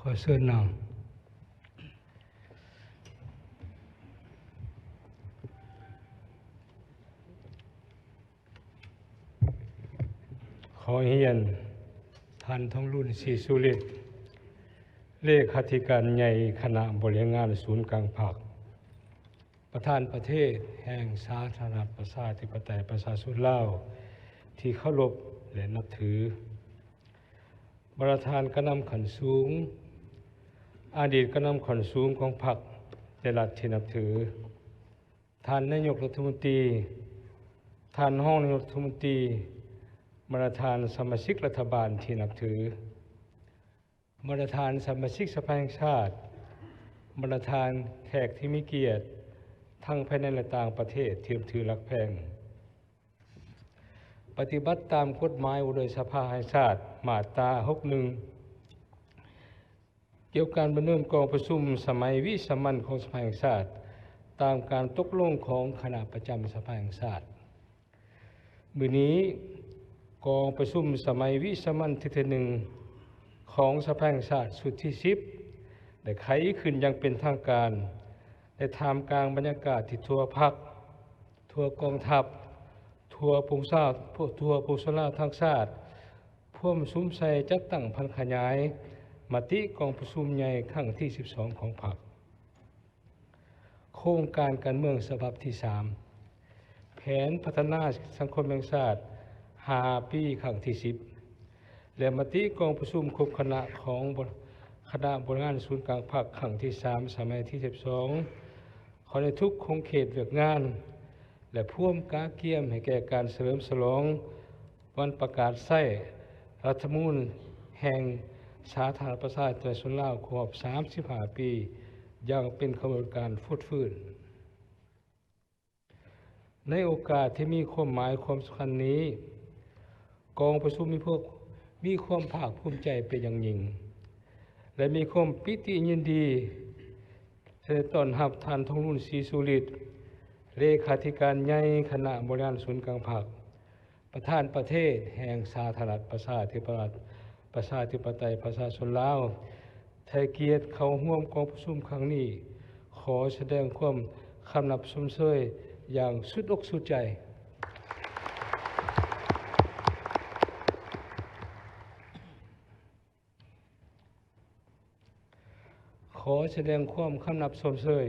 ຂໍເຊີນນາງ. ຂໍຮຽນ ທ່ານ ທອງລຸນ ສີສຸລິດ ເລຂາທິການໃຫຍ່ຄະນະບໍລິຫານງານສູນກາງພັກ, ປະທານປະເທດແຫ່ງສາທາລະນະລັດ ປະຊາທິປະໄຕ ປະຊາຊົນລາວ ທີ່ເຄົາລົບ ແລະ ນັບຖື. ບັນດາທ່ານການນຳຂັ້ນສູງ, ອະດີດການນຳຂັ້ນສູງຂອງພັກ ແລະ ລັດທີ່ນັບຖື, ທ່ານນາຍົກລັດຖະມົນຕີ, ທ່ານຮອງນາຍົກລັດຖະມົນຕີ, ບັນດາທ່ານສະມາຊິກລັດຖະບານທີ່ນັບຖື, ບັນດາທ່ານສະມາຊິກສະພາແຫ່ງຊາດ, ບັນດາທ່ານແຂກທີ່ມີກຽດ ທັງພາຍໃນ ແລະ ຕ່າງປະເທດທີ່ນັບຖືຮັກແພງ. ປະຕິບັດຕາມກົດໝາຍວ່າດ້ວຍສະພາແຫ່ງຊາດ ມາດຕາຫົກໜຶ່ງ ກ່ຽວກັບການດຳເນີນກອງປະຊຸມສະໄໝວິສາມັນຂອງສະພາແຫ່ງຊາດ ຕາມການຕົກລົງຂອງຄະນະປະຈຳສະພາແຫ່ງຊາດ. ມື້ນີ້ ກອງປະຊຸມສະໄໝວິສາມັນເທື່ອທີໜຶ່ງຂອງສະພາແຫ່ງຊາດຊຸດທີສິບ ໄດ້ໄຂຂຶ້ນຢ່າງເປັນທາງການ ແລະ ທ່າມກາງບັນຍາກາດທີ່ທົ່ວພັກ, ທົ່ວກອງທັບ, ທົ່ວປວງຊາວ, ທົ່ວປວງຊົນລາວທັງຊາດ ພວມສຸມໃສ່ຈັດຕັ້ງຜັນຂະຫຍາຍມະຕິກອງປະຊຸມໃຫຍ່ຄັ້ງທີສິບສອງຂອງພັກ. ໂຄງການການເມືອງສະບັບທີສາມ ແຜນພັດທະນາສັງຄົມແຫ່ງຊາດຫ້າປີຄັ້ງທີສິບ ແລະ ມະຕິກອງປະຊຸມຄົບຄະນະຂອງຄະນະບໍລິຫານສູນກາງພັກຄັ້ງທີສາມ ສະໄໝທີສິບສອງ ເຂົ້າໃນທຸກຂົງເຂດວຽກງານ ແລະ ພວມກະກຽມໃຫ້ແກ່ການສະເຫຼີມສະຫຼອງ ວັນປະກາດໃຊ້ລັດຖະທຳມະນູນແຫ່ງສາທາລະນະລັດ ປະຊາຊົນລາວ ຄົບຮອບສາມສິບຫ້າປີ ຢ່າງເປັນຂະບວນການຟົດຟື້ນ. ໃນໂອກາດທີ່ມີຄວາມໝາຍຄວາມສຳຄັນນີ້, ກອງປະຊຸມມີພວກ, ມີຄວາມພາກພູມໃຈເປັນຢ່າງຍິ່ງ ແລະ ມີຄວາມປີຕິຍິນດີທີ່ໄດ້ຕ້ອນຮັບທ່ານ ທອງລຸນ ສີສຸລິດ ເລຂາທິການໃຫຍ່ຄະນະບໍລິຫານສູນກາງພັກ, ປະທານປະເທດແຫ່ງສາທາລະນະລັດ ປະຊາທິປະໄຕ ປະຊາທິປະໄຕ ປະຊາຊົນລາວ ໃຫ້ກຽດເຂົ້າຮ່ວມກອງປະຊຸມຄັ້ງນີ້. ຂໍສະແດງຄວາມຄຳນັບຊົມເຊີຍຢ່າງສຸດອົກສຸດໃຈ. ຂໍສະແດງຄວາມຄຳນັບຊົມເຊີຍ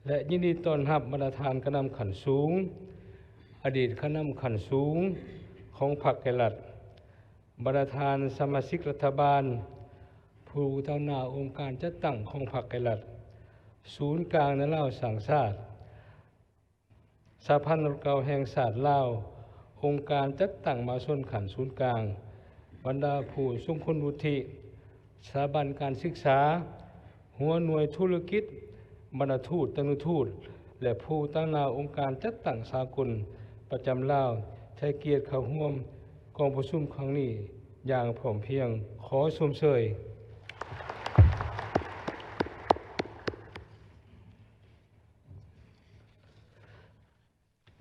ແລະ ຍິນດີຕ້ອນຮັບບັນດາທ່ານການນຳຂັ້ນສູງ, ອະດີດການນຳຂັ້ນສູງຂອງພັກ ແລະ ລັດ, ບັນດາທ່ານສະມາຊິກລັດຖະບານ, ຜູ້ຕາງໜ້າອົງການຈັດຕັ້ງຂອງພັກ ແລະ ລັດ, ສູນກາງໃນລາວສ້າງຊາດ, ສະຫະພັນນັກລົບເກົ່າແຫ່ງຊາດລາວ, ອົງການຈັດຕັ້ງມະຫາຊົນຂັ້ນສູນກາງ, ບັນດາຜູ້ຊົງຄຸນວຸດທິ, ສະຖາບັນການສຶກສາ, ຫົວໜ່ວຍທຸລະກິດ, ບັນດາທູດ, ຕະນຸທູດ ແລະ ຜູ້ຕາງໜ້າອົງການຈັດຕັ້ງສາກົນປະຈຳລາວ ໃຫ້ກຽດເຂົ້າຮ່ວມກອງປະຊຸມຄັ້ງນີ້ຢ່າງພ້ອມພຽງ. ຂໍຊົມເຊີຍ.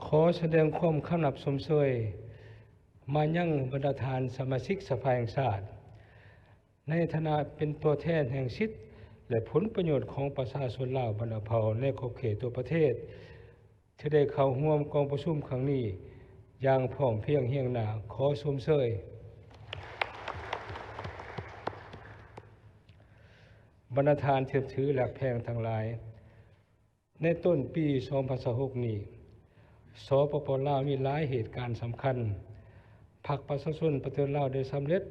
ຂໍສະແດງຄວາມຄຳນັບຊົມເຊີຍມາຍັງບັນດາທ່ານສະມາຊິກສະພາແຫ່ງຊາດ ໃນຖານະເປັນຕົວແທນແຫ່ງສິດ ແລະ ຜົນປະໂຫຍດຂອງປະຊາຊົນລາວບັນດາເຜົ່າໃນຂອບເຂດທົ່ວປະເທດ ທີ່ໄດ້ເຂົ້າຮ່ວມກອງປະຊຸມຄັ້ງນີ້ຢ່າງພ້ອມພຽງຮຽງໜ້າ. ຂໍຊົມເຊີຍ. ບັນດາທ່ານທີ່ນັບຖືແລະຮັກແພງທັງຫຼາຍ, ໃນຕົ້ນປີສອງພັນຊາວຫົກນີ້, ສປປ ລາວ ມີຫຼາຍເຫດການສຳຄັນ. ພັກປະຊາຊົນປະຕິວັດລາວໄດ້ສຳເລັດ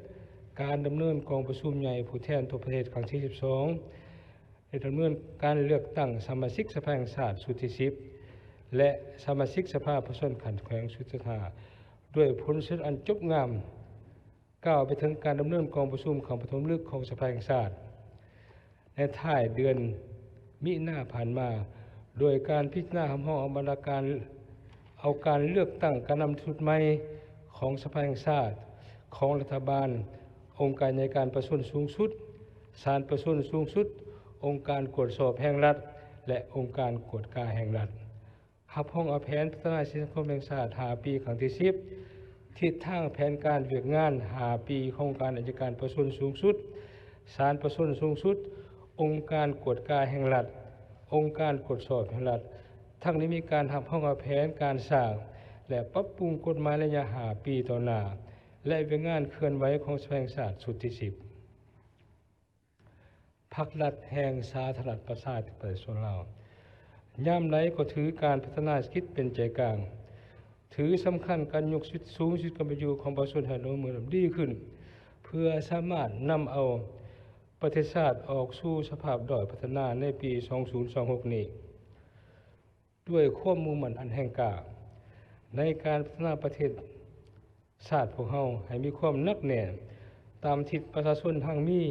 ການດຳເນີນກອງປະຊຸມໃຫຍ່ຜູ້ແທນທົ່ວປະເທດຄັ້ງທີສິບສອງ, ໄດ້ດຳເນີນການເລືອກຕັ້ງສະມາຊິກສະພາແຫ່ງຊາດຊຸດທີສິບ ແລະ ສະມາຊິກສະພາປະຊາຊົນຂັ້ນແຂວງຊຸດທີຫ້າ ດ້ວຍຜົນສຳເລັດອັນຈົບງາມ. ກ່າວໄປເຖິງການດຳເນີນກອງປະຊຸມຄັ້ງປະຖົມລະລຶກຂອງສະພາແຫ່ງຊາດ ໃນທ້າຍເດືອນມິນາຜ່ານມາ, ໂດຍການພິຈາລະນາຮັບຮອງເອົາບັນດາການ, ເອົາການເລືອກຕັ້ງການນຳຊຸດໃໝ່ຂອງສະພາແຫ່ງຊາດ, ຂອງລັດຖະບານ, ອົງການໃຫຍ່ການປະຊາຊົນສູງສຸດ, ສານປະຊາຊົນສູງສຸດ, ອົງການກວດສອບແຫ່ງລັດ ແລະ ອົງການກວດກາແຫ່ງລັດ. ຮັບຮອງເອົາແຜນພັດທະນາສັງຄົມແຫ່ງຊາດຫ້າປີຄັ້ງທີສິບ, ທິດທາງແຜນການວຽກງານຫ້າປີຂອງອົງການໄອຍະການປະຊາຊົນສູງສຸດ, ສານປະຊາຊົນສູງສຸດ, ອົງການກວດກາແຫ່ງລັດ, ອົງການກວດສອບແຫ່ງລັດ, ທັງໄດ້ມີການຮັບຮອງແຜນການສ້າງ ແລະ ປັບປຸງກົດໝາຍໄລຍະຫ້າປີຕໍ່ໜ້າ ແລະ ວຽກງານເຄື່ອນໄຫວຂອງສະພາແຫ່ງຊາດຊຸດທີສິບ. ພັກລັດແຫ່ງສາທາລະນະລັດປະຊາທິປະໄຕປະຊາຊົນລາວ ຍາມໃດກໍຖືການພັດທະນາເສດຖະກິດເປັນໃຈກາງ, ຖືສຳຄັນການຍົກຊຸດສູງຊີວິດຄວາມເປັນຢູ່ຂອງປະຊາຊົນໃຫ້ດຳເນີນດີຂຶ້ນ ເພື່ອສາມາດນຳເອົາປະເທດຊາດອອກສູ່ສະພາບດ້ອຍພັດທະນາໃນປີສອງພັນຊາວຫົກນີ້. ດ້ວຍຄວາມມຸ່ງໝັ້ນອັນແຮງກ້າໃນການພັດທະນາປະເທດຊາດພວກເຮົາໃຫ້ມີຄວາມໜັກແໜ້ນຕາມທິດປະຊາຊົນຮັ່ງມີ,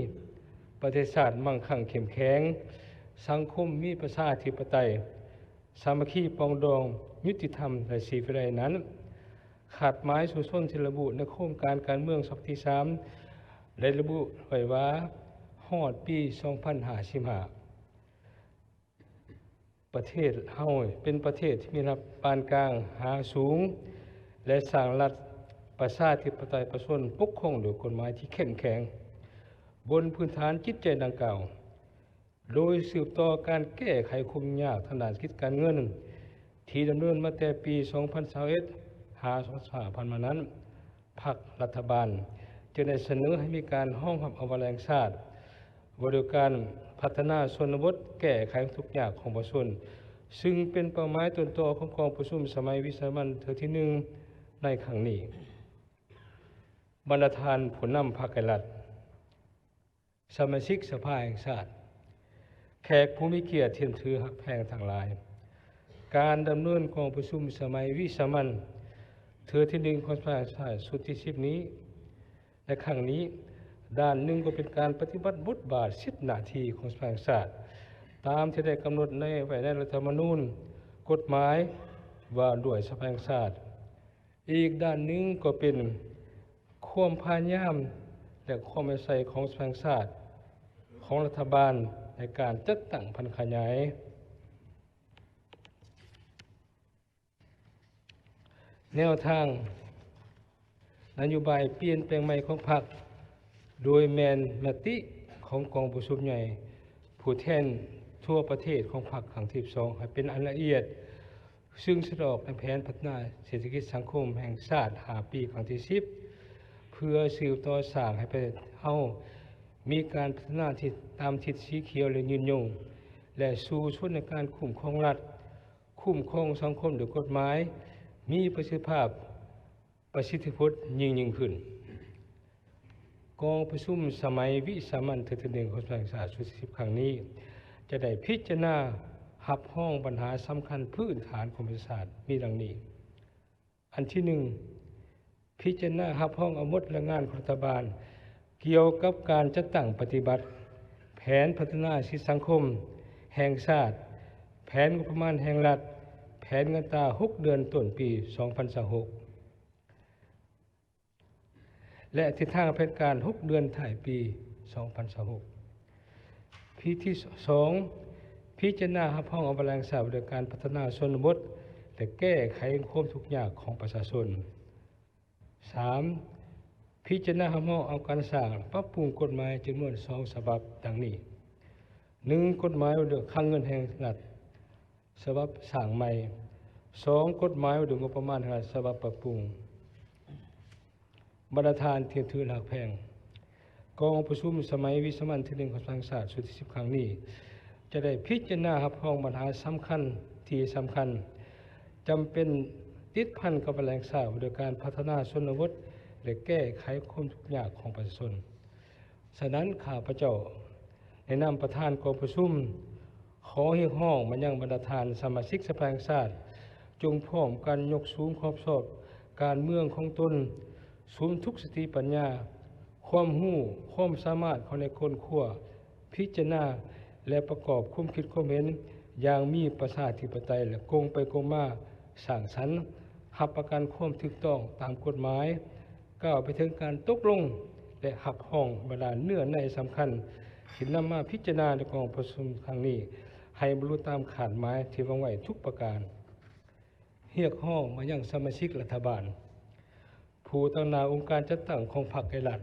ປະເທດຊາດມັ່ງຄັ່ງເຂັ້ມແຂງ, ສັງຄົມມີປະຊາທິປະໄຕ, ສາມັກຄີປອງດອງ, ຍຸຕິທຳ ແລະ ສີວິໄລນັ້ນ, ຄາດໝາຍສູ້ຊົນທີ່ລະບຸໃນໂຄງການການເມືອງສະບັບທີສາມ ໄດ້ລະບຸໄວ້ວ່າ ຮອດປີສອງພັນຫ້າສິບຫ້າ ປະເທດເຮົາເປັນປະເທດທີ່ມີລະດັບປານກາງຫາສູງ ແລະ ສ້າງລັດປະຊາທິປະໄຕປະຊາຊົນປົກຄອງໂດຍກົດໝາຍທີ່ເຂັ້ມແຂງ. ບົນພື້ນຖານຈິດໃຈດັ່ງກ່າວ, ໂດຍສືບຕໍ່ການແກ້ໄຂຄວາມຫຍຸ້ງຍາກທາງດ້ານເສດຖະກິດການເງິນ ທີ່ດຳເນີນມາແຕ່ປີສອງພັນຊາວເອັດ ຫາ ສອງພັນຊາວຫ້າ ຜ່ານມານັ້ນ, ພັກລັດຖະບານຈຶ່ງໄດ້ສະເໜີໃຫ້ມີການຮອງຮັບເອົາວາລະແຫ່ງຊາດ ວ່າດ້ວຍການພັດທະນາຊົນນະບົດ ແກ້ໄຂຄວາມທຸກຍາກຂອງປະຊາຊົນ, ຊຶ່ງເປັນເປົ້າໝາຍຕົ້ນຕໍຂອງກອງປະຊຸມສະໄໝວິສາມັນເທື່ອທີໜຶ່ງໃນຄັ້ງນີ້. ບັນດາທ່ານຜູ້ນຳພັກແກ່ລັດ, ສະມາຊິກສະພາແຫ່ງຊາດ, ແຂກຜູ້ມີກຽດທີ່ນັບຖືຮັກແພງທັງຫຼາຍ, ການດຳເນີນກອງປະຊຸມສະໄໝວິສາມັນເທື່ອທີໜຶ່ງຂອງສະພາແຫ່ງຊາດຊຸດທີສິບນີ້ ໃນຄັ້ງນີ້, ດ້ານໜຶ່ງກໍເປັນການປະຕິບັດບົດບາດສິດໜ້າທີ່ຂອງສະພາແຫ່ງຊາດ ຕາມທີ່ໄດ້ກຳນົດໃນ ໄວ້ໃນລັດຖະທຳມະນູນ, ກົດໝາຍວ່າດ້ວຍສະພາແຫ່ງຊາດ. ອີກດ້ານໜຶ່ງກໍເປັນຄວາມພະຍາຍາມ ແລະ ຄວາມເອົາໃສ່ຂອງສະພາແຫ່ງຊາດ ຂອງລັດຖະບານໃນການຈັດຕັ້ງຜັນຂະຫຍາຍແນວທາງນະໂຍບາຍປ່ຽນແປງໃໝ່ຂອງພັກ, ໂດຍແມ່ນມະຕິຂອງກອງປະຊຸມໃຫຍ່ຜູ້ແທນທົ່ວປະເທດຂອງພັກຄັ້ງທີສິບສອງ ໃຫ້ເປັນອັນລະອຽດ, ຊຶ່ງສະແດງອອກໃນແຜນພັດທະນາເສດຖະກິດສັງຄົມແຫ່ງຊາດຫ້າປີຄັ້ງທີສິບ ເພື່ອສືບຕໍ່ສ້າງໃຫ້ປະເທດເຮົາມີການພັດທະນາທີ່ຕາມທິດສີຂຽວ ແລະ ຍືນຍົງ ແລະ ສູ້ຊົນໃນການຄຸ້ມຄອງລັດ, ຄຸ້ມຄອງສັງຄົມດ້ວຍກົດໝາຍ, ມີປະສິດທິພາບ, ປະສິດທິຜົນຍິ່ງໆຂຶ້ນ. ກອງປະຊຸມສະໄໝວິສາມັນເທື່ອທີໜຶ່ງຂອງສະພາແຫ່ງຊາດຊຸດທີສິບຄັ້ງນີ້ ຈະໄດ້ພິຈາລະນາຮັບຮອງບັນຫາສຳຄັນພື້ນຖານຂອງປະເທດຊາດມີດັ່ງນີ້. ອັນທີໜຶ່ງ, ພິຈາລະນາຮັບຮອງເອົາບົດລາຍງານຂອງລັດຖະບານກ່ຽວກັບການຈັດຕັ້ງປະຕິບັດແຜນພັດທະນາເສດຖະກິດສັງຄົມແຫ່ງຊາດ, ແຜນງົບປະມານແຫ່ງລັດ, ແຜນເງິນຕາຫົກເດືອນຕົ້ນປີສອງພັນຊາວຫົກ ແລະ ທິດທາງແຜນການຫົກເດືອນທ້າຍປີສອງພັນຊາວຫົກ. ພິທີສອງ, ພິຈາລະນາຮັບຮອງເອົາວາລະແຫ່ງຊາດວ່າດ້ວຍການພັດທະນາຊົນນະບົດ ແລະ ແກ້ໄຂຄວາມທຸກຍາກຂອງປະຊາຊົນ. ສາມ, ພິຈາລະນາຮັບຮອງເອົາການສ້າງ ແລະ ປັບປຸງກົດໝາຍຈຳນວນສອງສະບັບດັ່ງນີ້. ໜຶ່ງ, ກົດໝາຍວ່າດ້ວຍຄັງເງິນແຫ່ງລັດ ສະບັບສ້າງໃໝ່. ສອງ, ກົດໝາຍວ່າດ້ວຍງົບປະມານແຫ່ງລັດ ສະບັບປັບປຸງ. ບັນດາທ່ານທີ່ນັບຖືຮັກແພງ, ກອງປະຊຸມສະໄໝວິສາມັນທີໜຶ່ງຂອງສະພາແຫ່ງຊາດຊຸດທີສິບຄັ້ງນີ້ ຈະໄດ້ພິຈາລະນາຮັບຮອງບັນຫາສຳຄັນທີ່ສຳຄັນ ຈຳເປັນຕິດພັນກັບວາລະແຫ່ງຊາດ ໂດຍການພັດທະນາຊົນນະບົດ ແລະ ແກ້ໄຂຄວາມທຸກຍາກຂອງປະຊາຊົນ. ສະນັ້ນ, ຂ້າພະເຈົ້າ ໃນນາມປະທານກອງປະຊຸມ ຂໍຮຽກຮ້ອງມາຍັງບັນດາທ່ານສະມາຊິກສະພາແຫ່ງຊາດ ຈົ່ງພ້ອມກັນຍົກສູງຄວາມຊອບການເມືອງຂອງຕົນ, ສຸມທຸກສະຕິປັນຍາ, ຄວາມຮູ້, ຄວາມສາມາດເຂົ້າໃນຄົ້ນຄວ້າ, ພິຈາລະນາ ແລະ ປະກອບຄວາມຄິດຄວາມເຫັນຢ່າງມີປະຊາທິປະໄຕ ແລະ ກົງໄປກົງມາ, ສ້າງສັນ, ຮັບປະກັນຄວາມຖືກຕ້ອງຕາມກົດໝາຍ, ກ້າວໄປເຖິງການຕົກລົງ ແລະ ຮັບຮອງບັນດາເນື້ອໃນສຳຄັນ ທີ່ນຳມາພິຈາລະນາໃນກອງປະຊຸມຄັ້ງນີ້ ໃຫ້ບັນລຸຕາມຄາດໝາຍທີ່ວາງໄວ້ທຸກປະການ. ຮຽກຮ້ອງມາຍັງສະມາຊິກລັດຖະບານ, ຜູ້ຕາງໜ້າອົງການຈັດຕັ້ງຂອງພັກ ແລະ ລັດ,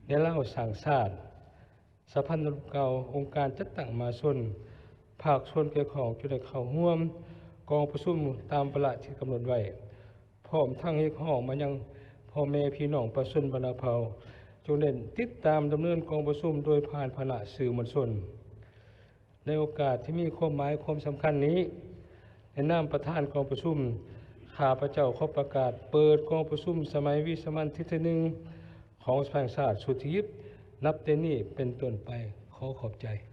ແນວລາວສ້າງຊາດ, ສະພັນນະລຸມເກົ່າ, ອົງການຈັດຕັ້ງມະຫາຊົນ, ພາກສ່ວນກ່ຽວຂ້ອງຈະໄດ້ເຂົ້າຮ່ວມກອງປະຊຸມຕາມວາລະທີ່ກຳນົດໄວ້, ພ້ອມທັງຮຽກຮ້ອງມາຍັງພໍ່ແມ່ພີ່ນ້ອງປະຊາຊົນບັນດາເຜົ່າ ຈົ່ງເລັ່ງຕິດຕາມດຳເນີນກອງປະຊຸມໂດຍຜ່ານພານະສື່ມວນຊົນ. ໃນໂອກາດທີ່ມີຄວາມໝາຍຄວາມສຳຄັນນີ້, ໃນນາມປະທານກອງປະຊຸມ, ຂ້າພະເຈົ້າຂໍປະກາດເປີດກອງປະຊຸມສະໄໝວິສາມັນທີໜຶ່ງຂອງສະພາແຫ່ງຊາດຊຸດທີສິບ ນັບແຕ່ນີ້ເປັນຕົ້ນໄປ. ຂໍຂອບໃຈ.